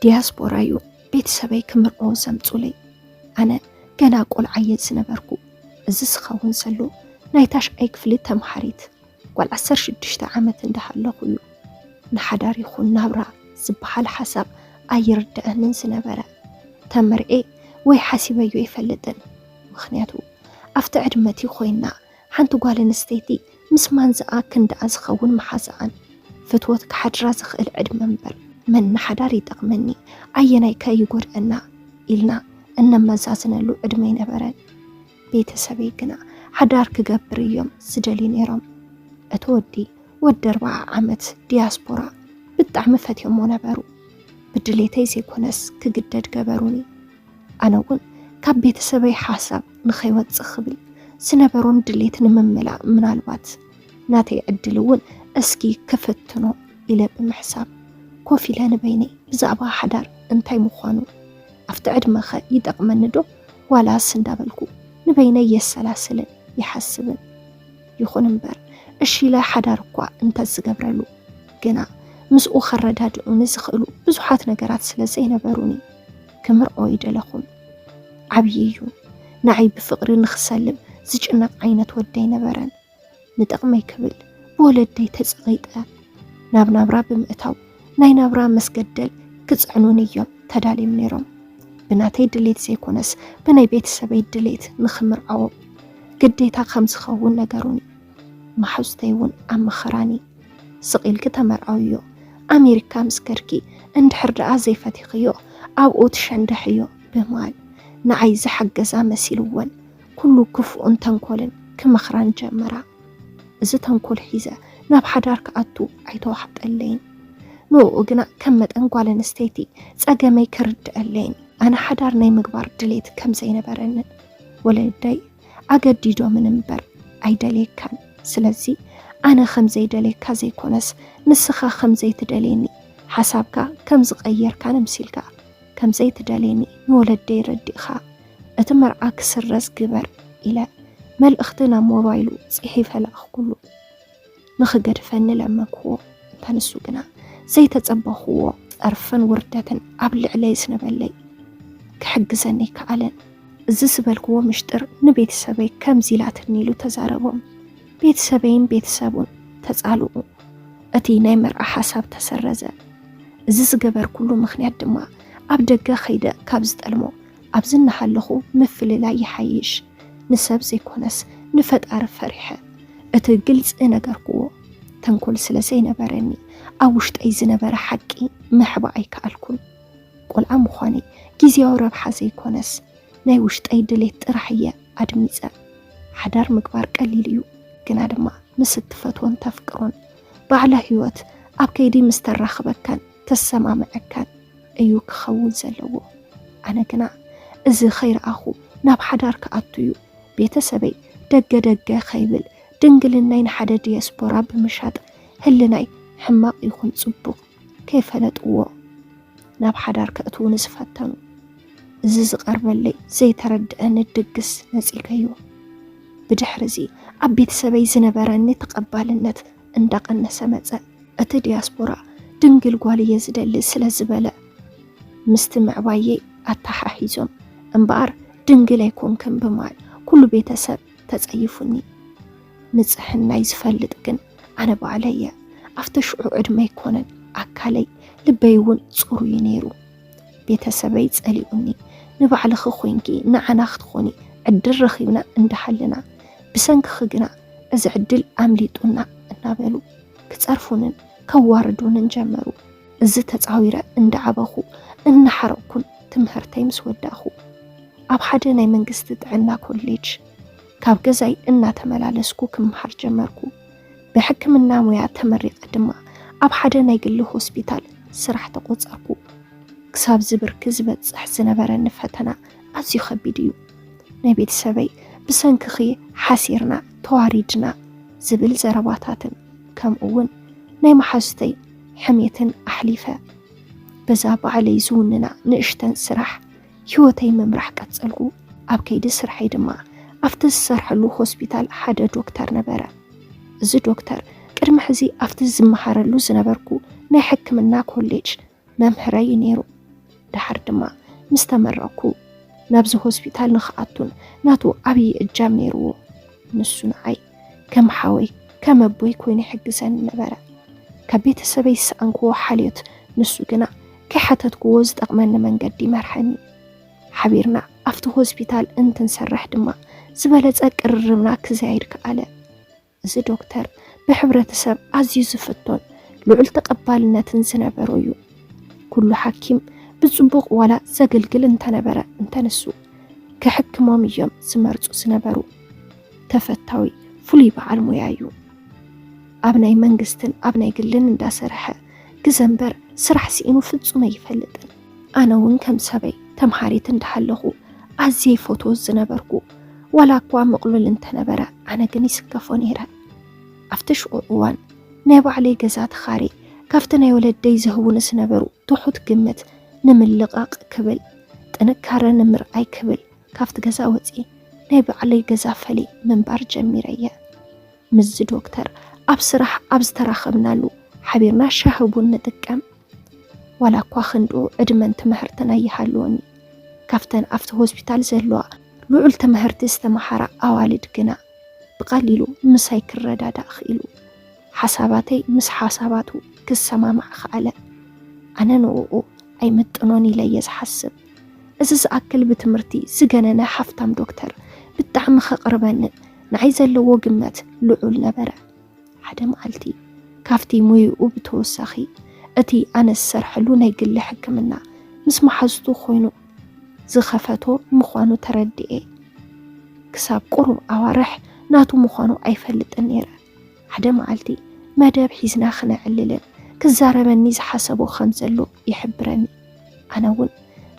ዲያስፖራ እዩ ቤተሰበይ ክምርዕዎ ዘምጹለይ። ኣነ ገና ቆልዓ እየ ዝነበርኩ። እዚ ዝኸውን ዘሎ ናይ ታሽዓይ ክፍሊ ተምሃሪት ጓል ዓሰርተ ሽዱሽተ ዓመት እንዳሃለኹ እዩ። ንሓዳር ይኹን ናብራ ዝበሃል ሓሳብ ኣይርድኣንን ዝነበረ። ተመርዕየ ወይ ሓሲበዮ ኣይፈልጥን። ምኽንያቱ ኣብቲ ዕድመ እቲ ኮይና ሓንቲ ጓል ኣንስተይቲ ምስ ማንዝኣ ክንድኣ ዝኸውን መሓዛኣን ፍትወት ክሓድራ ዝኽእል ዕድመ እምበር መን ንሓዳር ይጠቕመኒ ኣየናይ ከ ይጎድኣና ኢልና እነመዛዝነሉ ዕድመ ኣይነበረን። ቤተሰበይ ግና ሓዳር ክገብር እዮም ዝደልዩ ነይሮም። እቲ ወዲ ወዲ ኣርብዓ ዓመት ዲያስፖራ ብጣዕሚ ፈትዮሞ ነበሩ። ብድሌተይ ዘይኮነስ ክግደድ ገበሩኒ። ኣነ እውን ካብ ቤተሰበይ ሓሳብ ንኸይወፅእ ክብል ዝነበሮም ድሌት ንምምላእ ምናልባት ናተይ ዕድል እውን እስኪ ክፍትኖ ኢለ ብምሕሳብ ኮፍ ኢለ ንበይነይ ብዛዕባ ሓዳር እንታይ ምዃኑ ኣብቲ ዕድመኸ ይጠቕመኒ ዶ ዋላስ እንዳበልኩ ንበይነይ የሰላስልን ይሓስብን። ይኹን እምበር እሺ ኢለ ሓዳር እኳ እንተዝገብረሉ ግና ምስኡ ከረዳድኡኒ ዝኽእሉ ብዙሓት ነገራት ስለ ዘይነበሩኒ ክምርዖ ይደለኹን። ዓብዪ እዩ። ንዓይ ብፍቕሪ ንኽሰልም ዝጭነቕ ዓይነት ወዲ ኣይነበረን። ንጥቕመይ ክብል ብወለደይ ተጸቒጠ ናብ ናብራ ብምእታው ናይ ናብራ መስገደል ክጽዕኑኒ እዮም ተዳልዮም ነይሮም። ብናተይ ድሌት ዘይኮነስ ብናይ ቤተሰበይ ድሌት ንኽምርዓዎም ግዴታ ከም ዝኸውን ነገሩኒ። መሓዙተይ እውን ኣመኸራኒ። ስቕ ኢልኪ ተመርዓውዮ፣ ኣሜሪካ ምስ ከድኪ እንድሕር ደኣ ዘይፈቲኽዮ ኣብኡ ትሸንድሕዮ ብምባል ንዓይ ዝሓገዛ መሲልወን ኩሉ ክፉእን ተንኮልን ክመኽራን ጀመራ። እዚ ተንኮል ሒዘ ናብ ሓዳር ክኣቱ ኣይተዋሕጠለይን። ንኡ ግና ከም መጠን ጓል ኣንስተይቲ ጸገመይ ክርድአለይን ኣነ ሓዳር ናይ ምግባር ድሌት ከም ዘይነበረንን ወለደይ ኣገዲዶምን እምበር ኣይደልየካን። ስለዚ ኣነ ከም ዘይደልየካ ዘይኮነስ ንስኻ ከም ዘይትደልየኒ ሓሳብካ ከም ዝቐየርካን ኣምሲልካ ከም ዘይትደልየኒ ንወለደይ ረዲእኻ እቲ መርዓ ክስረዝ ግበር ኢለ መልእኽቲ ናብ ሞባይሉ ጽሒፈ ለኣኽኩሉ። ንኽገድፈኒ ለመንክዎ። እንተ ንሱ ግና ዘይተጸበኽዎ ጸርፍን ውርደትን ኣብ ልዕለይ ስነበለይ ክሕግዘኒ ኣይከኣለን። እዚ ዝበልክዎ ምሽጥር ንቤተሰበይ ከምዚ ኢላትኒ ኢሉ ተዛረቦም። ቤተሰበይን ቤተሰቡን ተጻልኡ። እቲ ናይ መርዓ ሓሳብ ተሰረዘ። እዚ ዝገበርኩሉ ምኽንያት ድማ ኣብ ደገ ከይደ ካብ ዝጠልሞ ኣብዚ እናሃለኹ ምፍልላይ ይሓይሽ። ንሰብ ዘይኮነስ ንፈጣሪ ፈሪሐ እቲ ግልጺ ነገርክዎ። ተንኮል ስለ ዘይነበረኒ ኣብ ውሽጠይ ዝነበረ ሓቂ ምሕባእ ኣይከኣልኩን። ቆልዓ ምዃነይ ግዝያዊ ረብሓ ዘይኮነስ ናይ ውሽጠይ ድሌት ጥራሕ እየ ኣድሚጸ። ሓዳር ምግባር ቀሊል እዩ፣ ግና ድማ ምስ እትፈትዎን ተፍቅሮን ባዕላ ህይወት ኣብ ከይዲ ምስ ተራኽበካን ተሰማምዐካን እዩ ክኸውን ዘለዎ። ኣነ ግና እዚ ኸይረኣኹ ናብ ሓዳር ክኣቱ እዩ ቤተሰበይ ደገ ደገ ከይብል ድንግልናይ ንሓደ ዲያስፖራ ብምሻጥ ህልናይ ሕማቕ ይኹን ጽቡቕ ከይፈለጥዎ ናብ ሓዳር ከእትዉ ንዝፈተኑ። እዚ ዝቐርበለይ ዘይተረድአኒ ድግስ ነጺገዮ። ብድሕሪ እዚ ኣብ ቤተሰበይ ዝነበረኒ ተቐባልነት እንዳቐነሰ መጸ። እቲ ዲያስፖራ ድንግል ጓል እየ ዝደሊ ስለ ዝበለ ምስቲ ምዕባየይ ኣተሓሒዞም እምበኣር ድንግል ኣይኮንክን ብምባል ኩሉ ቤተሰብ ተጸይፉኒ። ንጽሕናይ ዝፈልጥ ግን ኣነ ባዕለይ እየ። ኣብቲ ሽዑ ዕድመ ኣይኮነን ኣካለይ ልበይ እውን ጽሩይ እዩ ነይሩ። ቤተሰበይ ጸሊኡኒ። ንባዕልኺ ኮይንኪ ንዓና ክትኾኒ ዕድል ረኺብና እንዳሃለና ብሰንክኺ ግና እዚ ዕድል ኣምሊጡና እናበሉ ክጸርፉንን ከዋርዱንን ጀመሩ። እዚ ተጻዊረ እንዳዓበኹ እናሓረቕኩን ትምህርተይ ምስ ወዳእኹ ኣብ ሓደ ናይ መንግስቲ ጥዕና ኮሌጅ ካብ ገዛይ እናተመላለስኩ ክምሃር ጀመርኩ። ብሕክምና ሙያ ተመሪቐ ድማ ኣብ ሓደ ናይ ግሊ ሆስፒታል ስራሕ ተቖጸርኩ። ክሳብ ዝብርኪ ዝበጽሕ ዝነበረኒ ፈተና ኣዝዩ ከቢድ እዩ። ናይ ቤተሰበይ ብሰንክኺ ሓሲርና ተዋሪድና ዝብል ዘረባታትን ከምኡ እውን ናይ መሓዙተይ ሕሜትን ኣሕሊፈ በዛ ባዕለይ ዝውንና ንእሽተን ስራሕ ህይወተይ ምምራሕ ቀጸልኩ። ኣብ ከይዲ ስርሐይ ድማ ኣብቲ ዝሰርሐሉ ሆስፒታል ሓደ ዶክተር ነበረ። እዚ ዶክተር ቅድሚ ሕዚ ኣብቲ ዝመሃረሉ ዝነበርኩ ናይ ሕክምና ኮሌጅ መምህረይ እዩ ነይሩ። ደሓር ድማ ምስ ተመረቕኩ ናብዚ ሆስፒታል ንኽኣቱን ናቱ ዓብዪ እጃም ነይርዎ። ንሱ ንዓይ ከም ሓወይ ከም ኣቦይ ኮይኑ ይሕግዘኒ ነበረ። ካብ ቤተሰበይ ዝሰኣንክዎ ሓልዮት ንሱ ግና ከይሓተትክዎ ዝጠቕመኒ መንገዲ ይመርሐኒ። ሓቢርና ኣብቲ ሆስፒታል እንትንሰርሕ ድማ ዝበለጸ ቅርርብና ክዘያይድ ከኣለ። እዚ ዶክተር ብሕብረተሰብ ኣዝዩ ዝፍቶን ልዑል ተቐባልነትን ዝነበሮ እዩ። ኩሉ ሓኪም ብጽቡቕ ዋላ ዘገልግል እንተነበረ እንተንሱ ክሕክሞም እዮም ዝመርጹ ዝነበሩ። ተፈታዊ ፍሉይ በዓል ሞያ እዩ። ኣብ ናይ መንግስትን ኣብ ናይ ግልን እንዳሰርሐ ግዘ እምበር ስራሕ ስኢኑ ፍጹም ኣይፈልጥን። ኣነ እውን ከም ሰበይ ተምሃሪት እንዳሃለኹ ኣዝየ ይፈትዎ ዝነበርኩ፣ ዋላ እኳ ምቕሉል እንተነበረ ኣነ ግን ይስከፎ ነይረ። ኣብቲ ሽዑ እዋን ናይ ባዕለይ ገዛ ተኻርየ ካብቲ ናይ ወለደይ ዝህቡኒ ዝነበሩ ትሑት ግምት ንምልቓቕ ክብል ጥንካረ ንምርኣይ ክብል ካብቲ ገዛ ወፂ ናይ ባዕለይ ገዛ ፈሊ ምንባር ጀሚረ እየ። ምስዚ ዶክተር ኣብ ስራሕ ኣብ ዝተራኸብናሉ ሓቢርና ሻሂ ቡን ንጥቀም። ዋላ እኳ ክንድኡ ዕድመን ትምህርትን ኣይሃልወኒ፣ ካብተን ኣብቲ ሆስፒታል ዘለዋ ልዑል ትምህርቲ ዝተምሃራ ኣዋልድ ግና ብቐሊሉ ምሳይ ክረዳዳእ ክኢሉ። ሓሳባተይ ምስ ሓሳባቱ ክሰማማዕ ከኣለ። ኣነ ንዕኡ ኣይምጥኖን ኢለ እየ ዝሓስብ። እዚ ዝኣክል ብትምህርቲ ዝገነነ ሃፍታም ዶክተር ብጣዕሚ ከቕርበንን ንዓይ ዘለዎ ግመት ልዑል ነበረ። ሓደ መዓልቲ ካብቲ ሞይኡ ብተወሳኺ እቲ ኣነ ዝሰርሐሉ ናይ ግሊ ሕክምና ምስ መሓዝቱ ኮይኑ ዝኸፈቶ ምዃኑ ተረድኤ። ክሳብ ቁሩብ ኣዋርሕ ናቱ ምዃኑ ኣይፈልጥን ነይረ። ሓደ መዓልቲ መደብ ሒዝና ክነዕልልን ክዛረበኒ ዝሓሰቦ ከም ዘሎ ይሕብረኒ። ኣነ እውን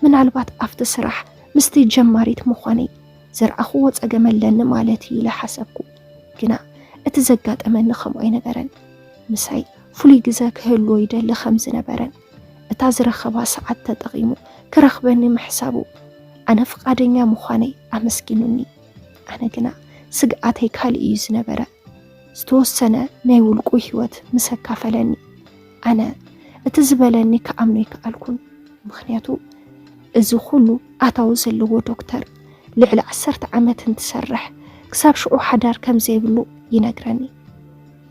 ምናልባት ኣብቲ ስራሕ ምስቲ ጀማሪት ምዃነይ ዘርኣኽዎ ጸገም ኣለኒ ማለት እዩ ኢለ ሓሰብኩ። ግና እቲ ዘጋጠመኒ ከምኡ ኣይነበረን። ምሳይ ፍሉይ ግዘ ክህልዎ ይደሊ ከም ዝነበረን እታ ዝረኸባ ሰዓት ተጠቒሙ ክረኽበኒ ምሕሳቡ ኣነ ፍቓደኛ ምዃነይ ኣመስጊኑኒ። ኣነ ግና ስግኣተይ ካልእ እዩ ዝነበረ። ዝተወሰነ ናይ ውልቁ ህይወት ምስ ኣካፈለኒ ኣነ እቲ ዝበለኒ ክኣምኖ ኣይከኣልኩን። ምኽንያቱ እዚ ኩሉ ኣታዊ ዘለዎ ዶክተር ልዕሊ ዓሰርተ ዓመት እንትሰርሕ ክሳብ ሽዑ ሓዳር ከም ዘይብሉ ይነግረኒ።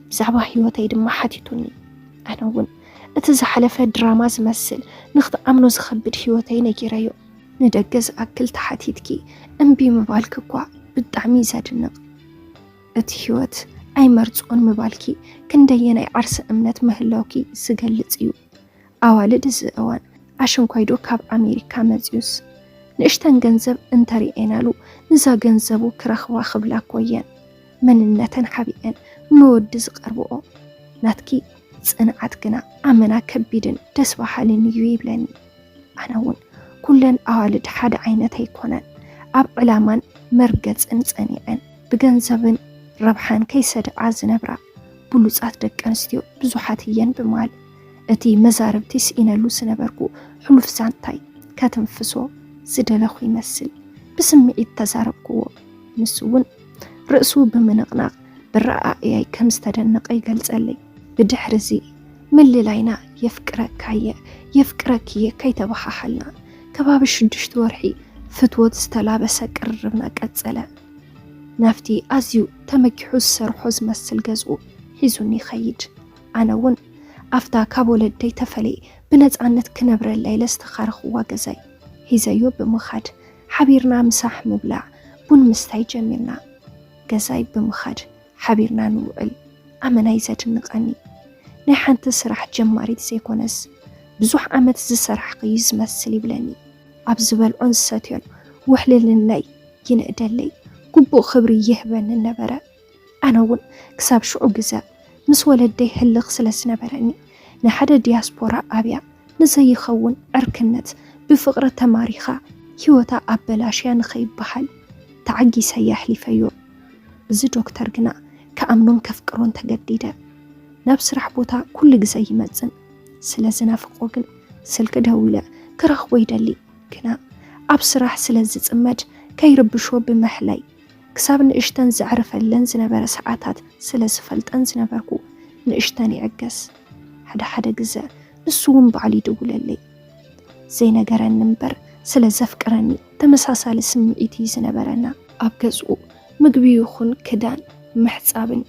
ብዛዕባ ህይወተይ ድማ ሓቲቱኒ። ኣነ እውን እቲ ዝሓለፈ ድራማ ዝመስል ንክትኣምኖ ዝኸብድ ህይወተይ ነጊረዮ። ንደገ ዝኣክል ተሓቲትኪ እምቢ ምባልኪ እኳ ብጣዕሚ እዩ ዘድንቕ። እቲ ህይወት ኣይመርጽኦን ምባልኪ ክንደየናይ ዓርሰ እምነት ምህላውኪ ዝገልጽ እዩ። ኣዋልድ እዚ እዋን ኣሽንኳይ ዶ ካብ ኣሜሪካ መጺኡስ ንእሽተን ገንዘብ እንተሪኤናሉ ንዛ ገንዘቡ ክረኽባ ክብላ እኮ እየን መንነተን ሓቢአን ንወዲ ዝቐርብኦ። ናትኪ ጽንዓት ግና ኣመና ከቢድን ደስ በሃልን እዩ ይብለኒ። ኣነ እውን ኩለን ኣዋልድ ሓደ ዓይነት ኣይኮናን። ኣብ ዕላማን መርገጽን ጸኒዐን ብገንዘብን ረብሓን ከይሰድዓ ዝነብራ ብሉጻት ደቂ ኣንስትዮ ብዙሓት እየን ብምባል እቲ መዛርብቲ ስኢነሉ ዝነበርኩ ሕሉፍ ዛንታይ ከትንፍሶ ዝደለኹ ይመስል ብስምዒት ተዛረብክዎ። ንሱ እውን ርእሱ ብምንቕናቕ ብረኣእያይ ከም ዝተደነቐ ይገልጸለይ። ብድሕሪ እዚ ምልላይና የፍቅረካየ የፍቅረክየ ከይተበሃሃልና ከባቢ ሽዱሽተ ወርሒ ፍትወት ዝተላበሰ ቅርርብና ቀጸለ። ናብቲ ኣዝዩ ተመኪሑ ዝሰርሖ ዝመስል ገዝኡ ሒዙኒ ይኸይድ። ኣነ እውን ኣብታ ካብ ወለደይ ተፈልየ ብነጻነት ክነብረላ ኢለ ዝተኻረኽዋ ገዛይ ሒዘዮ ብምኻድ ሓቢርና ምሳሕ ምብላዕ ቡን ምስታይ ጀሚርና። ገዛይ ብምኻድ ሓቢርና ንውዕል ኣመና እዩ ዘድንቐኒ። ናይ ሓንቲ ስራሕ ጀማሪት ዘይኮነስ ብዙሕ ዓመት ዝሰራሕኺ እዩ ዝመስል ይብለኒ። ኣብ ዝበልዖን ዝሰትዮን ውሕልልናይ ይንእደለይ፣ ግቡእ ክብሪ ይህበኒ ነበረ። ኣነ እውን ክሳብ ሽዑ ግዘ ምስ ወለደይ ህልኽ ስለ ዝነበረኒ ንሓደ ዲያስፖራ ኣብያ ንዘይኸውን ዕርክነት ብፍቕሪ ተማሪኻ ህይወታ ኣበላሽያ ንኸይበሃል ተዓጊሰ እየ ኣሕሊፈዮ። እዚ ዶክተር ግና ክኣምኖን ከፍቅሮን ተገዲደ። ናብ ስራሕ ቦታ ኩሉ ግዘ ይመጽን ስለ ዝናፍቆ ግን ስልኪ ደዊለ ክረኽቦ ይደሊ። ግና ኣብ ስራሕ ስለ ዝጽመድ ከይርብሾ ብምሕላይ ክሳብ ንእሽተን ዘዕርፈለን ዝነበረ ሰዓታት ስለ ዝፈልጠን ዝነበርኩ ንእሽተን ይዕገስ። ሓደ ሓደ ግዘ ንሱ እውን ባዕሉ ይድውለለይ። ዘይነገረኒ እምበር ስለ ዘፍቅረኒ ተመሳሳሊ ስምዒት እዩ ዝነበረና። ኣብ ገዝኡ ምግቢ ይኹን ክዳን ምሕጻብን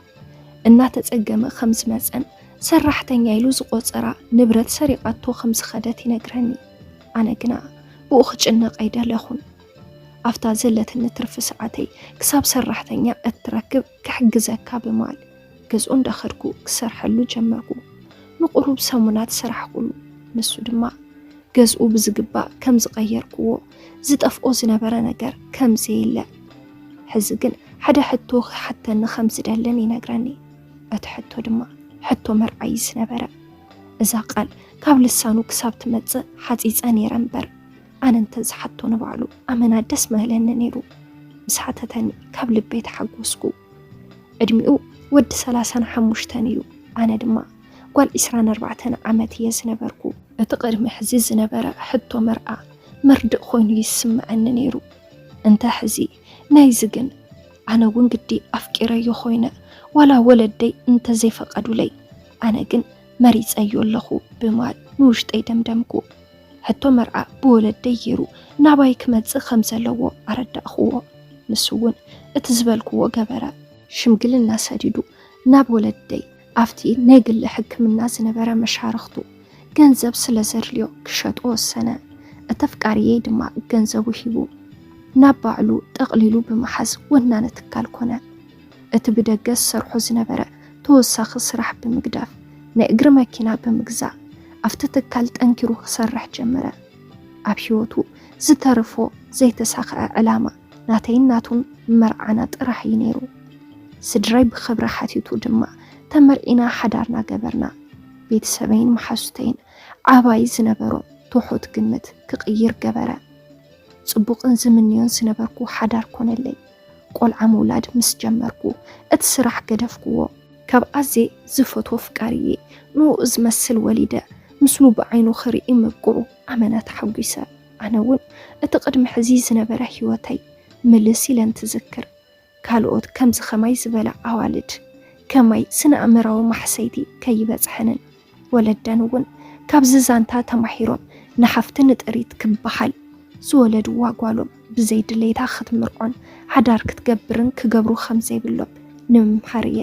እናተጸገመ ከም ዝመጸን ሰራሕተኛ ኢሉ ዝቖጸራ ንብረት ሰሪቓቶ ከም ዝኸደት ይነግረኒ። ኣነ ግና ብኡ ክጭነቕ ኣይደለኹን። ኣብታ ዘለትኒ ትርፊ ሰዓተይ ክሳብ ሰራሕተኛ እትረክብ ክሕግዘካ ብምባል ገዝኡ እንዳኸድኩ ክሰርሐሉ ጀመርኩ። ንቁሩብ ሰሙናት ሰራሕኩሉ። ንሱ ድማ ገዝኡ ብዝግባእ ከም ዝቐየርክዎ፣ ዝጠፍኦ ዝነበረ ነገር ከም ዘየለ፣ ሕዚ ግን ሓደ ሕቶ ክሓተኒ ከም ዝደልን ይነግረኒ። እቲ ሕቶ ድማ ሕቶ መርዓ እዩ ዝነበረ። እዛ ቃል ካብ ልሳኑ ክሳብ ትመጽእ ሓጺጸ ነይረ እምበር፣ ኣነ እንተ ዝሓቶ ንባዕሉ ኣመና ደስ ምሃለኒ ነይሩ። ምስ ሓተተኒ ካብ ልበይ ተሓጎስኩ። ዕድሚኡ ወዲ ሰላሳን ሓሙሽተን እዩ። ኣነ ድማ ጓል ዒስራን ኣርባዕተን ዓመት እየ ዝነበርኩ። እቲ ቅድሚ ሕዚ ዝነበረ ሕቶ መርዓ መርድእ ኮይኑ ይስምዐኒ ነይሩ። እንተ ሕዚ ናይዚ ግን፣ ኣነ እውን ግዲ ኣፍቂረዮ ኮይነ፣ ዋላ ወለደይ እንተ ዘይፈቐዱለይ፣ ኣነ ግን መሪጸዮ ኣለኹ ብምባል ንውሽጠይ ደምደምኩ። ሕቶ መርዓ ብወለደይ ገይሩ ናባይ ክመጽእ ከም ዘለዎ ኣረዳእኽዎ። ንሱ እውን እቲ ዝበልክዎ ገበረ። ሽምግልና ሰዲዱ ናብ ወለደይ ኣብቲ ናይ ግሊ ሕክምና ዝነበረ መሻርኽቱ ገንዘብ ስለ ዘድልዮ ክሸጦ ወሰነ። እቲ ኣፍቃሪየይ ድማ ገንዘቡ ሂቡ ናብ ባዕሉ ጠቕሊሉ ብምሓዝ ወናኒ ትካል ኮነ። እቲ ብደገ ዝሰርሖ ዝነበረ ተወሳኺ ስራሕ ብምግዳፍ ናይ እግሪ መኪና ብምግዛእ ኣብቲ ትካል ጠንኪሩ ክሰርሕ ጀመረ። ኣብ ህይወቱ ዝተረፎ ዘይተሳኽዐ ዕላማ ናተይን ናቱን መርዓና ጥራሕ እዩ ነይሩ። ስድራይ ብኽብሪ ሓቲቱ ድማ ተመርዒና ሓዳርና ገበርና። ቤተሰበይን መሓዙተይን ዓባይ ዝነበሮም ትሑት ግምት ክቕይር ገበረ። ጽቡቕን ዝምንዮን ዝነበርኩ ሓዳር ኮነለይ። ቆልዓ ምውላድ ምስ ጀመርኩ እቲ ስራሕ ገደፍክዎ። ካብ ኣዜ ዝፈትዎ ፍቃርዬ ንኡ ዝመስል ወሊደ ምስሉ ብዓይኑ ክርኢ ምብቅዑ ኣመና ተሓጒሰ። ኣነ እውን እቲ ቅድሚ ሕዚ ዝነበረ ህይወተይ ምልስ ኢለ እንትዝክር፣ ካልኦት ከምዚ ኸማይ ዝበላ ኣዋልድ ከማይ ስነ ኣእምራዊ ማሕሰይቲ ከይበጽሐንን ወለደን እውን ካብዚ ዛንታ ተማሂሮም ንሓፍቲ ንጥሪት ክበሃል ዝወለድዋ ጓሎም ብዘይ ድሌታ ክትምርዖን ሓዳር ክትገብርን ክገብሩ ከም ዘይብሎም ንምምሃር እየ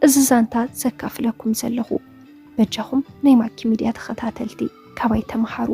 እዚ ዛንታ ዘካፍለኩም ዘለኹ። በጃኹም ናይ ማኪ ሚድያ ተኸታተልቲ ካባይ ተምሃሩ።